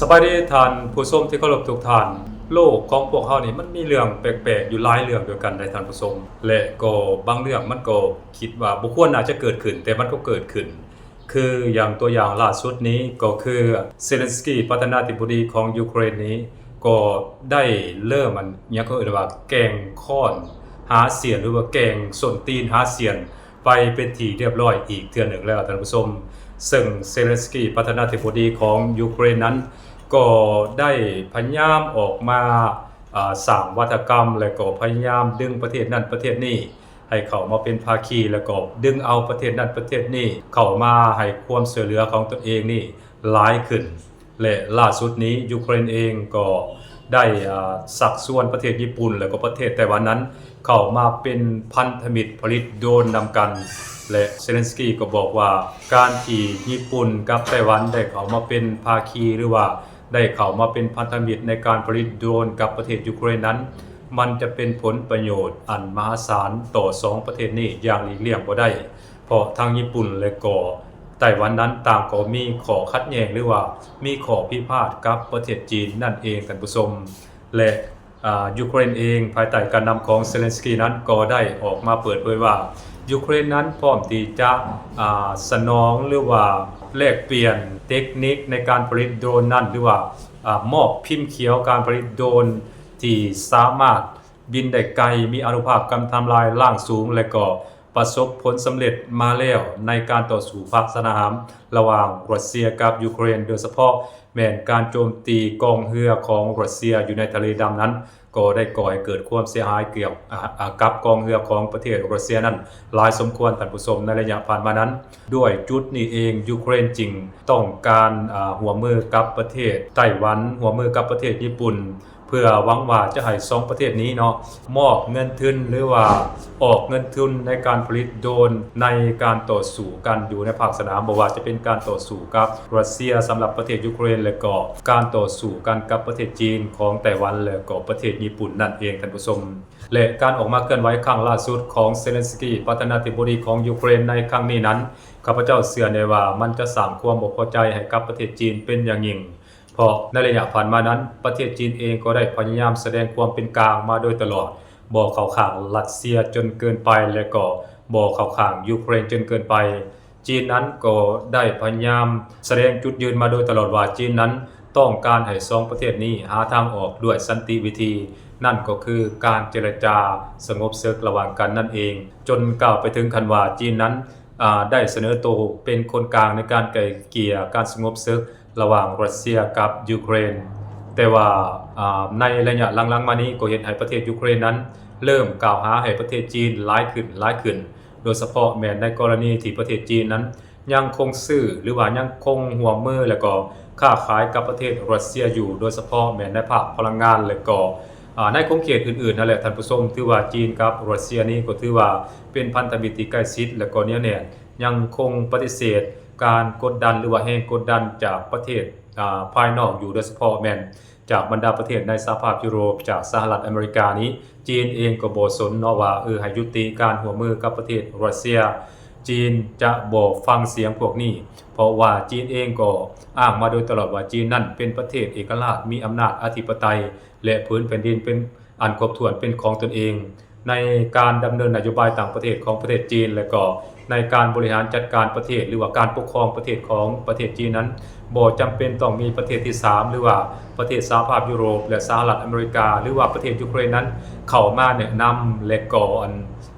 ສະບາຍດີທ່ານຜູ້ຊົມທີ່ເຄົາລົບທຸກທ່ານ. ໂລກຂອງພວກເຮົານີ້ມັນມີເລື່ອງແປກໆຢູ່ຫຼາຍເລື່ອງດ້ວຍກັນເດ້ທ່ານຜູ້ຊົມ ແລະກໍບາງເລື່ອງມັນກໍຄິດວ່າບໍ່ຄວນໜ້າຈະເກີດຂຶ້ນ ແຕ່ມັນກໍເກີດຂຶ້ນ. ຄືຢ່າງຕົວຢ່າງລ່າສຸດນີ້ກໍຄື ເຊເລັນສກີ ປະທານາທິບໍດີຂອງຢູເຄຣນນີ້ ກໍໄດ້ເລີ່ມ ອັນຫຍັງເຂົາເອີ້ນວ່າແກ່ງຄ້ອນຫາສ່ຽນ ຫຼືວ່າແກ່ງສົ້ນຕີນຫາສ່ຽນ ໄປເປັນທີ່ຮຽບຮ້ອຍອີກເທື່ອໜຶ່ງແລ້ວທ່ານຜູ້ຊົມ. ເຊິ່ງເຊເລັນສກີ ປະທານາທິບໍດີຂອງຢູເຄຣນນັ້ນ ກໍໄດ້ພະຍາຍາມອອກມາ ອາ ສ້າງວາທະກຳ ແລະກໍພະຍາຍາມດຶງປະເທດນັ້ນປະເທດນີ້ໃຫ້ເຂົ້າມາເປັນພາຄີ ແລະກໍດຶງເອົາປະເທດນັ້ນປະເທດນີ້ເຂົ້າມາໃຫ້ຄວາມຊ່ວຍເຫຼືອຂອງຕົນເອງນີ້ຫຼາຍຂຶ້ນ. ແລະລ່າສຸດນີ້ຢູເຄຣນເອງກໍໄດ້ ອາ ຊັກຊວນປະເທດຍີ່ປຸ່ນ ແລະກໍປະເທດໄຕ້ຫວັນນັ້ນ ເຂົ້າມາເປັນພັນທະມິດຜະລິດໂດຣນນຳກັນ ແລະເຊເລັນສກີກໍບອກວ່າ ການທີ່ຍີ່ປຸ່ນກັບໄຕ້ຫວັນໄດ້ເຂົ້າມາເປັນພາຄີ ຫຼືວ່າໄດ້ເຂົ້າມາເປັນພັນທະມິດໃນການຜະລິດໂດຣນກັບປະເທດຢູເຄຣນນັ້ນ ມັນຈະເປັນຜົນປະໂຫຍດອັນມະຫາສານຕໍ່ສອງປະເທດນີ້ຢ່າງຫຼີກລ່ຽງບໍ່ໄດ້. ເພາະທັງຍີ່ປຸ່ນ ແລະກໍໄຕ້ຫວັນນັ້ນ ຕ່າງກໍມີຂໍ້ຂັດແຍ່ງ ຫຼືວ່າມີຂໍ້ພິພາດກັບປະເທດຈີນນັ້ນເອງທ່ານຜູ້ຊົມ. ແລະ ອາ ຢູເຄຣນເອງ ພາຍໃຕ້ການນຳຂອງເຊເລັນສກີນັ້ນ ກໍໄດ້ອອກມາເປີດເຜີຍວ່າ ຢູເຄຣນນັ້ນພ້ອມທີ່ຈະ ອາ ສະໜອງ ຫຼືວ່າແລກປ່ຽນເຕັກນິກໃນການຜະລິດໂດຣນນັ້ນ ຫຼືວ່າ ອາ ມອບພິມຂຽວການຜະລິດໂດຣນທີ່ສາມາດບິນໄດ້ໄກ, ມີອານຸພາບການທຳລາຍລ້າງສູງ ແລະກໍ ປະສົບຜົນສຳເລັດມາແລ້ວໃນການຕໍ່ສູ້ພາກສະໜາມລະຫວ່າງຣັດເຊຍກັບຢູເຄຣນ, ໂດຍສະເພາະແມ່ນການໂຈມຕີກອງເຮືອຂອງຣັດເຊຍຢູ່ໃນທະເລດຳນັ້ນ ກໍໄດ້ກໍ່ໃຫ້ເກີດຄວາມເສຍຫາຍກ່ຽວ ອາ ອາ ກັບກອງເຮືອຂອງປະເທດຣັດເຊຍນັ້ນຫຼາຍສົມຄວນ, ທ່ານຜູ້ຊົມ. ໃນໄລຍະຜ່ານມານັ້ນ ດ້ວຍຈຸດນີ້ເອງ ຢູເຄຣນຈຶ່ງຕ້ອງການ ອາ ຮ່ວມມືກັບປະເທດໄຕ້ຫວັນ, ຮ່ວມມືກັບປະເທດຍີ່ປຸ່ນ ເພື່ອຫວັງວ່າຈະໃຫ້ສອງປະເທດນີ້ເນາະ ມອບເງິນທຶນ ຫຼືວ່າອອກເງິນທຶນໃນການຜະລິດໂດຣນ ໃນການຕໍ່ສູ້ກັນຢູ່ໃນພາກສະໜາມ, ບໍ່ວ່າຈະເປັນການຕໍ່ສູ້ກັບຣັດເຊຍສຳລັບປະເທດຢູເຄຣນ ແລະກໍການຕໍ່ສູ້ກັນກັບປະເທດຈີນຂອງໄຕ້ຫວັນ ແລະກໍປະເທດຍີ່ປຸ່ນນັ້ນເອງ, ທ່ານຜູ້ຊົມ. ແລະ ການອອກມາເຄື່ອນໄຫວຄັ້ງລ່າສຸດຂອງເຊເລັນສກີ ປະທານາທິບໍດີຂອງຢູເຄຣນໃນຄັ້ງນີ້ນັ້ນ, ຂ້າພະເຈົ້າເຊື່ອແນ່ວ່າມັນຈະສ້າງຄວາມບໍ່ພໍໃຈໃຫ້ກັບປະເທດຈີນເປັນຢ່າງຍິ່ງ. ເພາະໃນໄລຍະຜ່ານມານັ້ນ ປະເທດຈີນເອງກໍໄດ້ພະຍາຍາມສະແດງຄວາມເປັນກາງມາໂດຍຕະຫຼອດ, ບໍ່ເຂົ້າຂ້າງຣັດເຊຍຈົນເກີນໄປ ແລະກໍບໍ່ເຂົ້າຂ້າງຢູເຄຣນຈົນເກີນໄປ. ຈີນນັ້ນກໍໄດ້ພະຍາຍາມສະແດງຈຸດຢືນມາໂດຍຕະຫຼອດວ່າ ຈີນນັ້ນຕ້ອງການໃຫ້ສອງປະເທດນີ້ຫາທາງອອກດ້ວຍສັນຕິວິທີ, ນັ້ນກໍຄືການເຈລະຈາສະຫງົບເສິກລະຫວ່າງກັນນັ້ນເອງ, ຈົນກ່າວໄປເຖິງຂັ້ນວ່າຈີນນັ້ນ ອາ ໄດ້ສະເໜີໂຕເປັນຄົນກາງໃນການໄກ່ເກ່ຍການສະຫງົບເສິກລະຫວ່າງຣັດເຊຍກັບຢູເຄຣນ. ແຕ່ວ່າ ອາ ໃນໄລຍະຫຼັງໆມານີ້ກໍເຮັດໃຫ້ປະເທດຢູເຄຣນນັ້ນເລີ່ມກ່າວຫາໃຫ້ປະເທດຈີນຫຼາຍຂຶ້ນ, ຫຼາຍຂຶ້ນ, ໂດຍສະເພາະແມ່ນໃນກໍລະນີທີ່ປະເທດຈີນນັ້ນຍັງຄົງຊື້ ຫຼືວ່າຍັງຄົງຮ່ວມມື ແລະກໍຄ້າຂາຍກັບປະເທດຣັດເຊຍຢູ່, ໂດຍສະເພາະແມ່ນໃນພາກພະລັງງານ ແລະກໍ ອາ ໃນຂົງເຂດອື່ນໆຫັ້ນແຫຼະທ່ານຜູ້ຊົມ. ຖືວ່າຈີນກັບຣັດເຊຍນີ້ກໍຖືວ່າເປັນພັນທະມິດທີ່ໃກ້ຊິດ ແລະກໍໜຽວແໜ້ນ, ຍັງຄົງປະຕິເສດການກົດດັນ ຫຼືວ່າແຮງກົດດັນຈາກປະເທດ ອາ ພາຍນອກຢູ່, ໂດຍສະເພາະແມ່ນຈາກບັນດາປະເທດໃນສະຫະພາບຢູໂຣບ, ຈາກສະຫະລັດອາເມລິການີ້. ຈີນເອງກໍບໍ່ສົນເນາະວ່າ ເອີ ໃຫ້ຍຸຕິການຮ່ວມມືກັບປະເທດຣັດເຊຍ, ຈີນຈະບໍ່ຟັງສຽງພວກນີ້, ເພາະວ່າຈີນເອງກໍອ້າງມາໂດຍຕະຫຼອດວ່າ ຈີນນັ້ນເປັນປະເທດເອກະລາດ, ມີອຳນາດອະທິປະໄຕ ແລະ ຜືນແຜ່ນດິນເປັນອັນຄົບຖ້ວນເປັນຂອງຕົນເອງ. ໃນການດຳເນີນນະໂຍບາຍຕ່າງປະເທດຂອງປະເທດຈີນ ແລະກໍໃນການບໍລິຫານຈັດການປະເທດ ຫຼືວ່າການປົກຄອງປະເທດຂອງປະເທດຈີນນັ້ນ ບໍ່ຈຳເປັນຕ້ອງມີປະເທດທີສາມ ຫຼືວ່າປະເທດສະຫະພາບຢູໂຣບ ແລະ ສະຫະລັດອາເມລິກາ ຫຼືວ່າປະເທດຢູເຄຣນນັ້ນເຂົ້າມາແນະນຳ ແລະກໍ ອັນ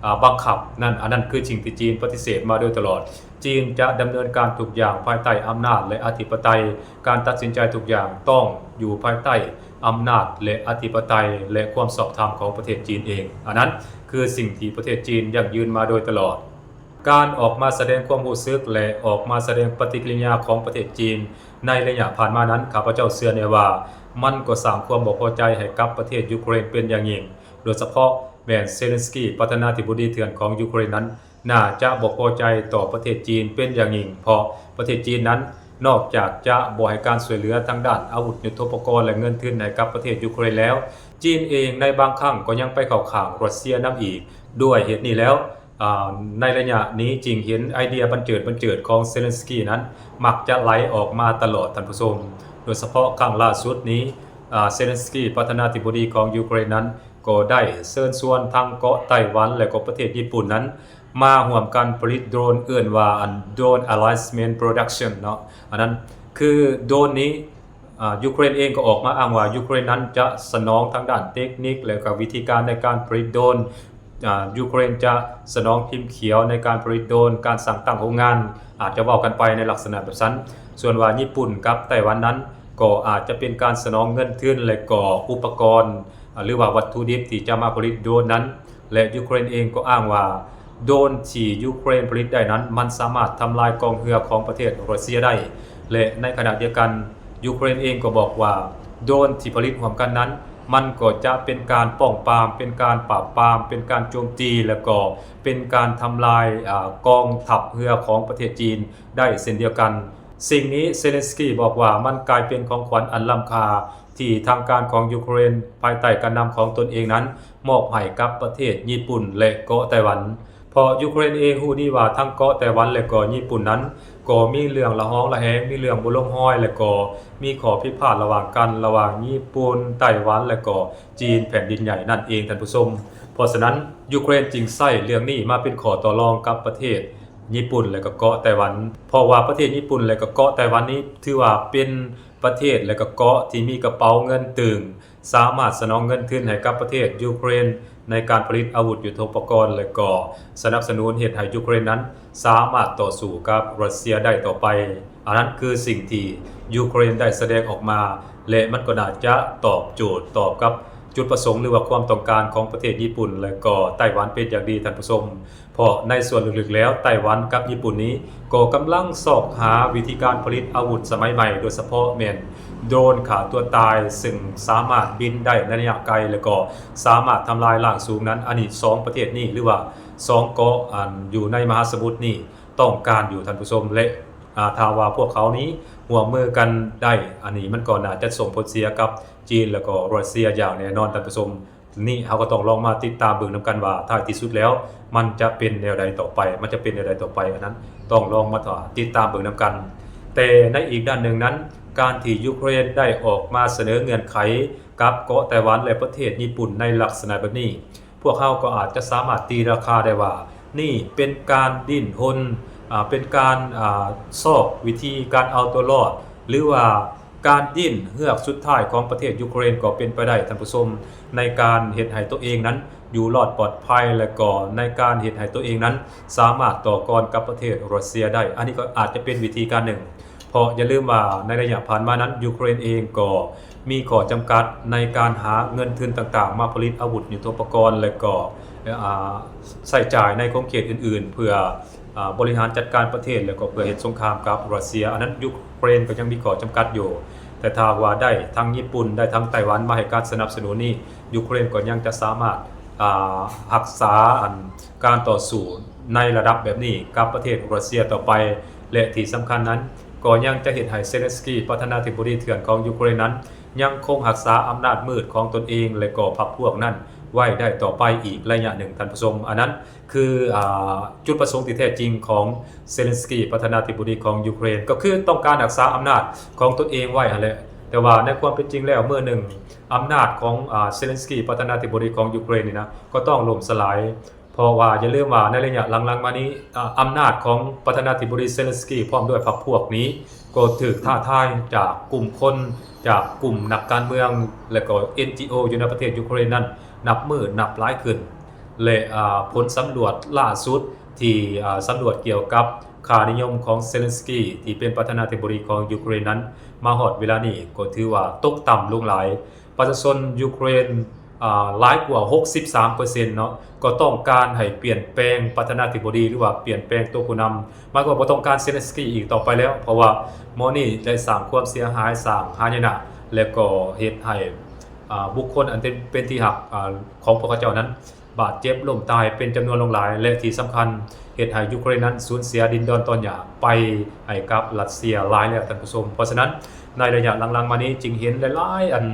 ອາ ບັງຄັບນັ້ນ, ອັນນັ້ນຄືສິ່ງທີ່ຈີນປະຕິເສດມາໂດຍຕະຫຼອດ. ຈີນຈະດຳເນີນການທຸກຢ່າງພາຍໃຕ້ອຳນາດ ແລະ ອະທິປະໄຕ, ການຕັດສິນໃຈທຸກຢ່າງຕ້ອງຢູ່ພາຍໃຕ້ອຳນາດ ແລະ ອະທິປະໄຕ ແລະ ຄວາມຊອບທຳຂອງປະເທດຈີນເອງ. ອັນນັ້ນຄືສິ່ງທີ່ປະເທດຈີນຢັ້ງຢືນມາໂດຍຕະຫຼອດ. ການອອກມາສະແດງຄວາມຮູ້ສຶກ ແລະ ອອກມາສະແດງປະຕິກິລິຍາຂອງປະເທດຈີນໃນໄລຍະຜ່ານມານັ້ນ, ຂ້າພະເຈົ້າເຊື່ອແນ່ວ່າມັນກໍສ້າງຄວາມບໍ່ພໍໃຈໃຫ້ກັບປະເທດຢູເຄຣນເປັນຢ່າງຍິ່ງ, ໂດຍສະເພາະແມ່ນເຊເລັນສກີ ປະທານາທິບໍດີເຖື່ອນຂອງຢູເຄຣນນັ້ນ ໜ້າຈະບໍ່ພໍໃຈຕໍ່ປະເທດຈີນເປັນຢ່າງຍິ່ງ, ເພາະປະເທດຈີນນັ້ນ ນອກຈາກຈະບໍ່ໃຫ້ການຊ່ວຍເຫຼືອທາງດ້ານອາວຸດຍຸດໂທປະກອນ ແລະ ເງິນທຶນໃຫ້ກັບປະເທດຢູເຄຣນແລ້ວ, ຈີນເອງໃນບາງຄັ້ງກໍຍັງໄປເຂົ້າຂ້າງຣັດເຊຍນຳອີກ. ດ້ວຍເຫດນີ້ແລ້ວ ອາ ໃນໄລຍະນີ້ຈຶ່ງເຫັນໄອເດຍບັນເຈີດບັນເຈີດຂອງເຊເລັນສກີນັ້ນ ມັກຈະໄຫຼອອກມາຕະຫຼອດ, ທ່ານຜູ້ຊົມ. ດຍສະເພາະຄັ້ງລ່າສຸດນີ້ ອາ ເຊເລັນສກີ ປະທານາທິບໍດີຂອງຢູເຄຣນນັ້ນ ກໍໄດ້ເຊີນຊວນທັງເກາະໄຕ້ຫວັນ ແລະ ກໍປະເທດຍີ່ປຸ່ນນັ້ນ ມາຮ່ວມກັນຜະລິດໂດຣນ ເອີ້ນວ່າ ອັນ Drone Alignment Production ເນາະ. ອັນນັ້ນຄືໂດຣນນີ້ ອາ ຢູເຄຣນເອງກໍອອກມາອ້າງວ່າ ຢູເຄຣນນັ້ນຈະສະໜອງທາງດ້ານເຕັກນິກ ແລະ ກໍວິທີການໃນການຜະລິດໂດຣນ, ອາ ຢູເຄຣນຈະສະໜອງພິມຂຽວໃນການຜະລິດໂດຣນ, ການສ້າງຕັ້ງໂຮງງານ, ອາດຈະເວົ້າກັນໄປໃນລັກສະນະແບບຊັ້ນ. ສ່ວນວ່າຍີ່ປຸ່ນກັບໄຕ້ຫວັນນັ້ນ ກໍອາດຈະເປັນການສະໜອງເງິນທຶນ ແລະ ກໍອຸປະກອນ ອາ ຫຼືວ່າວັດຖຸດິບທີ່ຈະມາຜະລິດໂດຣນນັ້ນ ແລະ ຢູເຄຣນເອງກໍອ້າງວ່າ ໂດຣນທີ່ຢູເຄຣນຜະລິດໄດ້ນັ້ນ ມັນສາມາດທຳລາຍກອງເຮືອຂອງປະເທດຣັດເຊຍໄດ້ ແລະ ໃນຂະນະດຽວກັນ ຢູເຄຣນເອງກໍບອກວ່າ ໂດຣນທີ່ຜະລິດຮ່ວມກັນນັ້ນ ມັນກໍຈະເປັນການປ້ອງປາມ, ເປັນການປາບປາມ, ເປັນການໂຈມຕີ ແລະ ກໍເປັນການທຳລາຍ ອາ ກອງທັບເຮືອຂອງປະເທດຈີນໄດ້ເຊັ່ນດຽວກັນ. ສິ່ງນີ້ເຊເລັນສກີບອກວ່າ ມັນກາຍເປັນຂອງຂວັນອັນລ້ຳຄ່າ ທີ່ທາງການຂອງຢູເຄຣນ ພາຍໃຕ້ການນຳຂອງຕົນເອງນັ້ນ ມອບໃຫ້ກັບປະເທດຍີ່ປຸ່ນ ແລະ ເກາະໄຕ້ຫວັນ. ເພາະຢູເຄຣນເອງຮູ້ດີວ່າ ທັງເກາະໄຕ້ຫວັນ ແລະ ກໍຍີ່ປຸ່ນນັ້ນ ກໍມີເລື່ອງລະຫອງລະແຫງ, ມີເລື່ອງບໍ່ລົງຮອຍ ແລະ ກໍມີຂໍ້ຜິດພາດລະຫວ່າງກັນ ລະຫວ່າງຍີ່ປຸ່ນ, ໄຕ້ຫວັນ ແລະ ກໍຈີນແຜ່ນດິນໃຫຍ່ນັ້ນເອງ, ທ່ານຜູ້ຊົມ. ເພາະສະນັ້ນ ຢູເຄຣນຈຶ່ງໃຊ້ເລື່ອງນີ້ມາເປັນຂໍ້ຕໍ່ລອງກັບປະເທດຍີ່ປຸ່ນ ແລະ ກໍເກາະໄຕ້ຫວັນ. ເພາະວ່າປະເທດຍີ່ປຸ່ນ ແລະ ກໍເກາະໄຕ້ຫວັນນີ້ ຖືວ່າເປັນ ປະເທດ ແລະ ກໍເກາະທີ່ມີກະເປົາເງິນຕຶງ ສາມາດສະໜອງເງິນທຶນໃຫ້ກັບປະເທດຢູເຄຣນ ໃນການຜະລິດອາວຸດຍຸດໂທປະກອນ ແລະ ກໍສະໜັບສະໜູນເຮັດໃຫ້ຢູເຄຣນນັ້ນ ສາມາດຕໍ່ສູ້ກັບຣັດເຊຍໄດ້ຕໍ່ໄປ. ອັນນັ້ນຄືສິ່ງທີ່ຢູເຄຣນໄດ້ສະແດງອອກມາ ແລະ ມັນກໍໜ້າຈະຕອບໂຈດ ຕອບກັບຈຸດປະສົງ ຫຼືວ່າຄວາມຕ້ອງການຂອງປະເທດຍີ່ປຸ່ນ ແລະ ກໍໄຕ້ຫວັນເປັນຢ່າງດີ, ທ່ານຜູ້ຊົມ. ເພາະໃນສ່ວນເລິກໆແລ້ວ ໄຕ້ຫວັນກັບຍີ່ປຸ່ນນີ້ ກໍກຳລັງຊອກຫາວິທີການຜະລິດອາວຸດສະໄໝໃໝ່, ໂດຍສະເພາະແມ່ນໂດຣນຂ້າຕົວຕາຍ ເຊິ່ງສາມາດບິນໄດ້ໃນໄລຍະໄກ ແລະ ກໍສາມາດທຳລາຍລ້າງສູງນັ້ນ. ອັນນີ້ສອງປະເທດນີ້ ຫຼືວ່າສອງເກາະ ອັນຢູ່ໃນມະຫາສະໝຸດນີ້ ຕ້ອງການຢູ່, ທ່ານຜູ້ຊົມ. ແລະ ອາ ຖ້າວ່າພວກເຂົານີ້ຮ່ວມມືກັນໄດ້ ອັນນີ້ມັນກໍໜ້າຈະສົ່ງຜົນເສຍກັບຈີນ ແລະ ກໍຣັດເຊຍຢ່າງແນ່ນອນ, ທ່ານຜູ້ຊົມ. ນີ້ເຮົາກໍຕ້ອງລອງມາຕິດຕາມເບິ່ງນຳກັນວ່າ ທ້າຍທີ່ສຸດແລ້ວມັນຈະເປັນແນວໃດຕໍ່ໄປ, ມັນຈະເປັນແນວໃດຕໍ່ໄປ, ອັນນັ້ນຕ້ອງລອງມາຕິດຕາມເບິ່ງນຳກັນ. ແຕ່ໃນອີກດ້ານໜຶ່ງນັ້ນ ການທີ່ຢູເຄຣນໄດ້ອອກມາສະເໜີເງື່ອນໄຂກັບເກາະໄຕ້ຫວັນ ແລະ ປະເທດຍີ່ປຸ່ນໃນລັກສະນະແບບນີ້ ພວກເຮົາກໍອາດຈະສາມາດຕີລາຄາໄດ້ວ່າ ນີ້ເປັນການດີ້ນຮົນ, ອາ, ເປັນການ, ອາ, ຊອກວິທີການເອົາຕົວລອດ ຫຼືວ່າ ການດີ້ນເຮືອກສຸດທ້າຍຂອງປະເທດຢູເຄຣນກໍເປັນໄປໄດ້, ທ່ານຜູ້ຊົມ, ໃນການເຮັດໃຫ້ຕົວເອງນັ້ນຢູ່ລອດປອດໄພ ແລະ ກໍໃນການເຮັດໃຫ້ຕົວເອງນັ້ນສາມາດຕໍ່ກອນກັບປະເທດຣັດເຊຍໄດ້. ອັນນີ້ກໍອາດຈະເປັນວິທີການໜຶ່ງ, ເພາະຢ່າລືມວ່າໃນໄລຍະຜ່ານມານັ້ນ ຢູເຄຣນເອງກໍມີຂໍ້ຈຳກັດໃນການຫາເງິນທຶນຕ່າງໆມາຜະລິດອາວຸດຍຸດໂທປະກອນ ແລະ ກໍ, ອາ, ໃຊ້ຈ່າຍໃນຂົງເຂດອື່ນໆ ເພື່ອ ອາ ບໍລິຫານຈັດການປະເທດ ແລ້ວກໍເພື່ອເຮັດສົງຄາມກັບຣັດເຊຍ. ອັນນັ້ນຢູເຄຣນກໍຍັງມີຂໍ້ຈຳກັດຢູ່, ແຕ່ຖ້າວ່າໄດ້ທັງຍີ່ປຸ່ນ ໄດ້ທັງໄຕ້ຫວັນມາໃຫ້ການສະໜັບສະໜູນນີ້ ຢູເຄຣນກໍຍັງຈະສາມາດ, ອາ, ຮັກສາ, ອັນ, ການຕໍ່ສູ້ໃນລະດັບແບບນີ້ກັບປະເທດຣັດເຊຍຕໍ່ໄປ ແລະ ທີ່ສຳຄັນນັ້ນ ກໍຍັງຈະເຮັດໃຫ້ເຊເລັນສກີ ປະທານາທິບໍດີເຖື່ອນຂອງຢູເຄຣນນັ້ນ ຍັງຄົງຮັກສາອຳນາດມືດຂອງຕົນເອງ ແລະ ກໍພັກພວກນັ້ນໄວ້ໄດ້ຕໍ່ໄປອີກໄລຍະໜຶ່ງ, ທ່ານຜູ້ຊົມ. ອັນນັ້ນ ຄື, ອາ, ຈຸດປະສົງທີ່ແທ້ຈິງຂອງເຊເລັນສກີ ປະທານາທິບໍດີຂອງຢູເຄຣນ ກໍຄືຕ້ອງການຮັກສາອຳນາດຂອງຕົນເອງໄວ້ຫັ້ນແຫຼະ. ແຕ່ວ່າໃນຄວາມເປັນຈິງແລ້ວ ມື້ໜຶ່ງອຳນາດຂອງ, ອາ, ເຊເລັນສກີ ປະທານາທິບໍດີຂອງຢູເຄຣນນີ້ນະ ກໍຕ້ອງລົ້ມສະຫຼາຍ. ເພາະວ່າຢ່າລືມວ່າໃນໄລຍະຫຼັງໆມານີ້, ອາ, ອຳນາດຂອງປະທານາທິບໍດີເຊເລັນສກີ ພ້ອມດ້ວຍພັກພວກນີ້ ກໍຖືກທ້າທາຍຈາກກຸ່ມຄົນ, ຈາກກຸ່ມນັກການເມືອງ ແລະ ກໍເອັນຈີໂອຢູ່ໃນປະເທດຢູເຄຣນນັ້ນ ນັບມື້ນັບຫຼາຍຂຶ້ນ ແລະ ອາ ຜົນສຳຫຼວດລ່າສຸດທີ່ ອາ ສຳຫຼວດກ່ຽວກັບຄ່ານິຍົມຂອງເຊເລັນສກີ ທີ່ເປັນປະທານາທິບໍດີຂອງຢູເຄຣນນັ້ນ ມາຮອດເວລານີ້ກໍຖືວ່າຕົກຕ່ຳລົງຫຼາຍ. ປະຊາຊົນຢູເຄຣນ, ອາ ຫຼາຍກວ່າຫົກສິບສາມເປີເຊັນເນາະ ກໍຕ້ອງການໃຫ້ປ່ຽນແປງປະທານາທິບໍດີ ຫຼືວ່າປ່ຽນແປງຕົວຜູ້ນຳ, ໝາຍຄວາມວ່າບໍ່ຕ້ອງການເຊເລັນສກີອີກຕໍ່ໄປແລ້ວ, ເພາະວ່າໝໍນີ້ໄດ້ສ້າງຄວາມເສຍຫາຍ, ສ້າງຫາຍະນະ ແລະ ກໍເຮັດໃຫ້, ອາ, ບຸກຄົນອັນເປັນ, ເປັນທີ່ຮັກ, ອາ, ຂອງພວກເຂົາເຈົ້ານັ້ນ ບາດເຈັບລົ້ມຕາຍເປັນຈຳນວນຫຼວງຫຼາຍ ແລະ ທີ່ສຳຄັນເຮັດໃຫ້ຢູເຄຣນນັ້ນສູນເສຍດິນດອນຕອນຫຍ້າໄປໃຫ້ກັບຣັດເຊຍຫຼາຍແລ້ວ, ທ່ານຜູ້ຊົມ. ເພາະສະນັ້ນ ໃນໄລຍະຫຼັງໆມານີ້ຈຶ່ງເຫັນຫຼາຍໆ ອັນ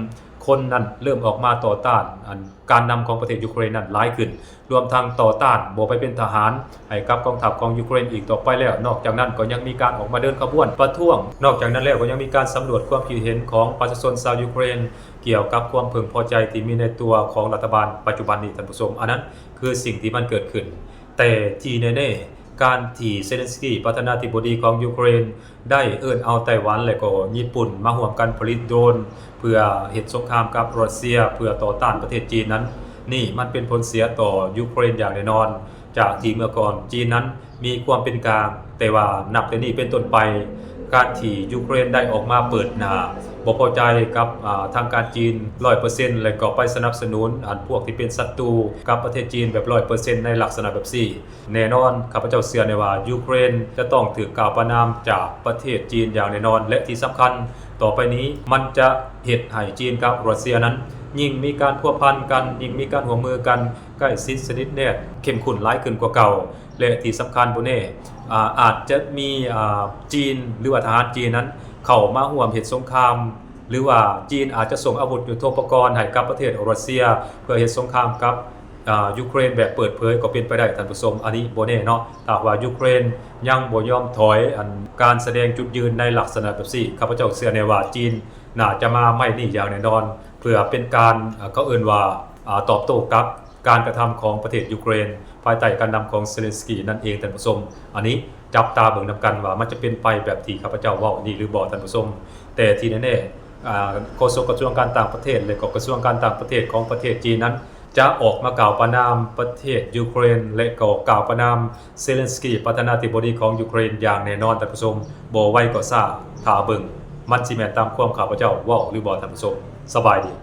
ຄົນນັ້ນເລີ່ມອອກມາຕໍ່ຕ້ານອັນການນຳຂອງປະເທດຢູເຄຣນນັ້ນຫຼາຍຂຶ້ນ, ລວມທັງຕໍ່ຕ້ານບໍ່ໄປເປັນທະຫານໃຫ້ກັບກອງທັບຂອງຢູເຄຣນອີກຕໍ່ໄປແລ້ວ. ນອກຈາກນັ້ນກໍຍັງມີການອອກມາເດີນຂະບວນປະທ້ວງ. ນອກຈາກນັ້ນແລ້ວກໍຍັງມີການສຳຫຼວດຄວາມຄິດເຫັນຂອງປະຊາຊົນຊາວຢູເຄຣນ ກ່ຽວກັບຄວາມເພິ່ງພໍໃຈທີ່ມີໃນຕົວຂອງລັດຖະບານປັດຈຸບັນນີ້, ທ່ານຜູ້ຊົມ. ອັນນັ້ນຄືສິ່ງທີ່ມັນເກີດຂຶ້ນ. ແຕ່ທີ່ແນ່ໆ, ການທີ່ເຊເລັນສກີ ປະທານາທິບໍດີຂອງຢູເຄຣນ ໄດ້ເອີ້ນເອົາໄຕ້ຫວັນ ແລະ ກໍຍີ່ປຸ່ນມາຮ່ວມກັນຜະລິດໂດຣນ ເພື່ອເຮັດສົງຄາມກັບຣັດເຊຍ ເພື່ອຕໍ່ຕ້ານປະເທດຈີນນັ້ນ, ນີ້ມັນເປັນຜົນເສຍຕໍ່ຢູເຄຣນຢ່າງແນ່ນອນ. ຈາກທີ່ເມື່ອກ່ອນຈີນນັ້ນມີຄວາມເປັນກາງ, ແຕ່ວ່ານັບແຕ່ນີ້ເປັນຕົ້ນໄປ, ການທີ່ຢູເຄຣນໄດ້ອອກມາເປີດໜ້າບໍ່ພໍໃຈກັບ ອາ ທາງການຈີນຮ້ອຍເປີເຊັນ ແລະ ກໍໄປສະໜັບສະໜູນອັນພວກທີ່ເປັນສັດຕູກັບປະເທດຈີນແບບຮ້ອຍເປີເຊັນ ໃນລັກສະນະແບບນີ້, ແນ່ນອນ ຂ້າພະເຈົ້າເຊື່ອແນ່ວ່າ ຢູເຄຣນຈະຕ້ອງຖືກກ່າວປະນາມຈາກປະເທດຈີນຢ່າງແນ່ນອນ ແລະ ທີ່ສຳຄັນຕໍ່ໄປນີ້ ມັນຈະເຮັດໃຫ້ຈີນກັບຣັດເຊຍນັ້ນ ຍິ່ງມີການພົວພັນກັນ, ຍິ່ງມີການຮ່ວມມືກັນໃກ້ຊິດສະໜິດແນບ, ເຂັ້ມຂຸ້ນຫຼາຍຂຶ້ນກວ່າເກົ່າ ແລະ ທີ່ສຳຄັນບໍ່ແນ່ ອາ ອາດຈະມີ ອາ ຈີນ ຫຼືວ່າທະຫານຈີນນັ້ນເຂົ້າມາຮ່ວມເຮັດສົງຄາມ ຫຼືວ່າຈີນອາດຈະສົ່ງອາວຸດຍຸດໂທປະກອນໃຫ້ກັບປະເທດຣັດເຊຍ ເພື່ອເຮັດສົງຄາມກັບ ອາ ຢູເຄຣນແບບເປີດເຜີຍກໍເປັນໄປໄດ້, ທ່ານຜູ້ຊົມ. ອັນນີ້ບໍ່ແນ່ເນາະ, ຖ້າຫາກວ່າຢູເຄຣນຍັງບໍ່ຍອມຖອຍອັນການສະແດງຈຸດຢືນໃນລັກສະນະແບບນີ້, ຂ້າພະເຈົ້າເຊື່ອແນ່ວ່າຈີນໜ້າຈະມາໄມ້ນີ້ຢ່າງແນ່ນອນ ເພື່ອເປັນການ ເຂົາເອີ້ນວ່າ ອາ ຕອບໂຕ້ກັບການກະທຳຂອງປະເທດຢູເຄຣນ ພາຍໃຕ້ການນຳຂອງເຊເລັນສກີນັ້ນເອງ, ທ່ານຜູ້ຊົມ. ອັນນີ້ຈັບຕາເບິ່ງນຳກັນວ່າມັນຈະເປັນໄປແບບທີ່ຂ້າພະເຈົ້າເວົ້ານີ້ຫຼືບໍ່, ທ່ານຜູ້ຊົມ. ແຕ່ທີ່ແນ່ໆ ອາ ໂຄສົກກະຊວງການຕ່າງປະເທດ ແລະ ກໍກະຊວງການຕ່າງປະເທດຂອງປະເທດຈີນນັ້ນ ຈະອອກມາກ່າວປະນາມປະເທດຢູເຄຣນ ແລະ ກໍກ່າວປະນາມເຊເລັນສກີ ປະທານາທິບໍດີຂອງຢູເຄຣນຢ່າງແນ່ນອນ, ທ່ານຜູ້ຊົມ. ບໍ່ໄວກໍຊ້າ, ຖ້າເບິ່ງ ມັນຊິແມ່ນຕາມຄວາມຂ້າພະເຈົ້າເວົ້າຫຼືບໍ່, ທ່ານຜູ້ຊົມ. ສະບາຍດີ.